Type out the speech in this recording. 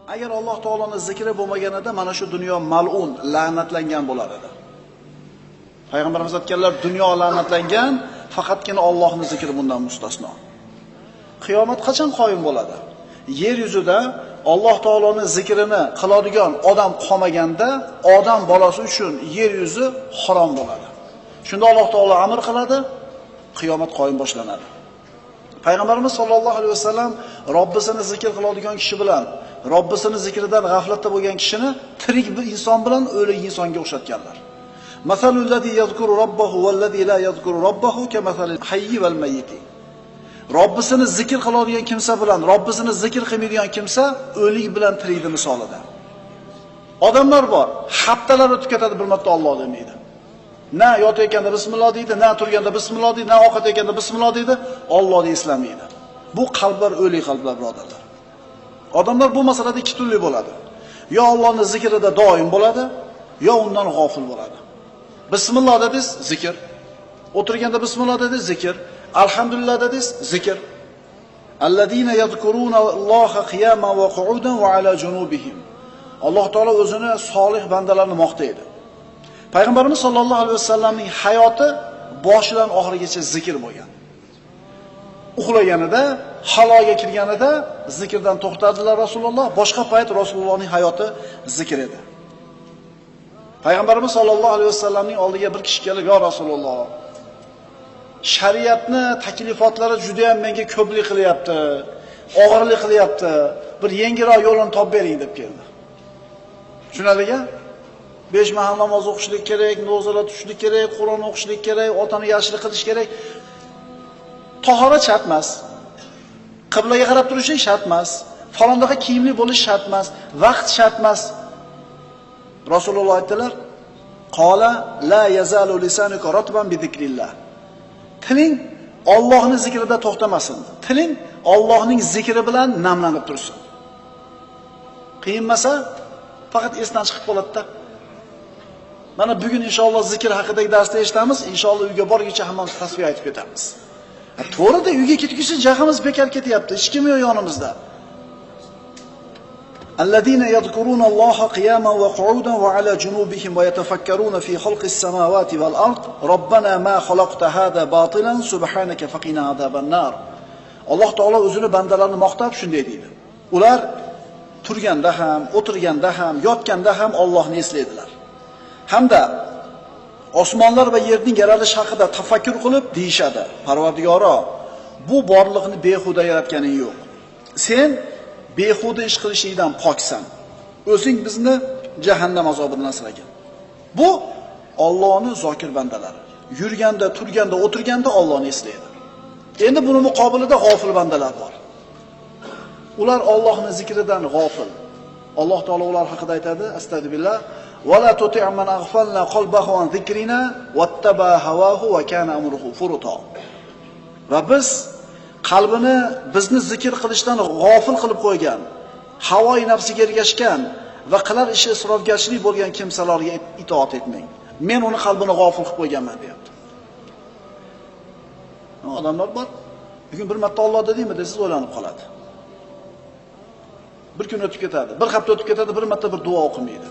Agar Alloh taoloning zikri bo'lmaganida mana shu dunyo mal'un, la'natlangan bo'lar edi. Payg'ambarimiz aytganlar, dunyo la'natlangan, faqatgina Allohning zikri bundan mustasno. Qiyomat qachon qoyim bo'ladi? Yer yuzida Alloh taoloning zikrini qiladigan odam qolmaganda, odam bolasi uchun yer yuzi harom bo'ladi. Shunda Alloh taolo amr qiladi, qiyomat qoyim boshlanadi. Payg'ambarimiz sollallohu alayhi vasallam Robbisini zikr qiladigan kishi bilan Robbisini zikridan g'aflatda bo'lgan kishini tirik bir inson bilan o'lik insonga o'xshatganlar. Masalul ladzi yazkuru robbahu vallazi la yazkuru robbahu kamasalil hayyi val mayyiti. Robbisini zikr qiladigan kimsa bilan Robbisini zikr qilmaydigan kimsa o'lik bilan tirikni misolida. Odamlar bor, haftalar o'tib ketadi, bir marta Alloh demaydi. Na yotayotganda bismillah deydi, na turganda bismillah deydi, na ovqat yeganda bismillah deydi, Allohni eslamaydi. Bu qalblar o'lik qalblar, birodarlar. Odamlar bu masalada ikki turli bo'ladi. Yo Allohning zikrida doim bo'ladi, yo undan g'ofil bo'ladi. Bismillah dedingiz, zikr. O'tirganda bismillah dedingiz, zikr. Alhamdulillah dedingiz, zikr. Alladina yadhkuruna Alloha qiyaman va qu'udan va ala junubihim. Alloh taolo o'zini solih bandalarini maqtaydi. Payg'ambarimiz sollallohu alayhi vasallamning hayoti boshidan oxirigacha zikr bo'lgan. Uxlaganida, haloga kirganida zikrdan to'xtadilar Rasululloh. Boshqa payt Rasulullohning hayoti zikr edi. Payg'ambarimiz sollallohu alayhi vasallamning oldiga bir kishi kelib, "Ya Rasululloh, shariatni taklifotlari juda ham menga ko'plik qilyapti, og'irlik qilyapti. Bir yengilroq yo'lini topib bering" deb keldi. Tushunadimi? 5 mahal namoz o'qishlik kerak, ro'zalar tutishlik kerak, Qur'on o'qishlik kerak, otani yaxshilik qilish kerak. Tahorat shart emas. Qiblaga qarab turishlik shart emas. Falondaqa kiyimli bo'lish shart emas, vaqt shart emas. Rasululloh aytdilar: "Qola la yazalu lisanuka ratban bi zikrillah." Tiling Allohning zikrida to'xtamasin. Tiling Allohning zikri bilan namlanib tursin. Qiyinmasa, faqat esdan chiqib qoladi-da. Mana bugun inshaalloh zikr haqidagi darsda eshitamiz, inshaalloh uyga borguncha hammamiz tasbih aytib ketamiz. To'g'rida uyga ketguncha jahimiz bekor ketyapti, hech kim yo'q yonimizda. Alladina yadhkuruna Alloha qiyaman va qu'udan va ala junubihim va yatafakkaruna fi xalqis samawati val ard robbana ma xalaqta hada batilan subhanaka faqina azaban nar. Alloh taolo o'zini bandalarini maqtab shunday deydi. Ular turganda ham, o'tirganda ham, yotganda ham Allohni eslaydilar. Hamda osmonlar va yerning yaralishi haqida tafakkur qilib deyishadi: Parvardigoro, bu borliqni behuda yaratganing yo'q. Sen behuda ish qilishlikdan poksan. O'zing bizni jahannam azobidan asragin. Bu Allohning zokir bandalari. Yurganda, turganda, o'tirganda Allohni eslaydi. Endi buni muqobilida g'ofil bandalar bor. Ular Allohning zikridan g'ofil. Alloh taolo ular haqida aytadi: Astagfirullah. Va la tuti' man aghfalna qalbahu an zikrina wattaba hawahu va kana amruhu furuta. Va biz qalbini bizni zikr qilishdan g'ofil qilib qo'ygan, havoi nafsiga ergashgan va qilar ishi isrofgarchilik bo'lgan kimsalarga itoat etmang. Men uni qalbini g'ofil qilib qo'yganman, deyapti. Odamlar bor. Bugun bir marta Alloh dedingmi desiz o'ylanib qoladi. Bir kun o'tib ketadi, bir hafta o'tib ketadi, bir marta bir duo o'qimaydi.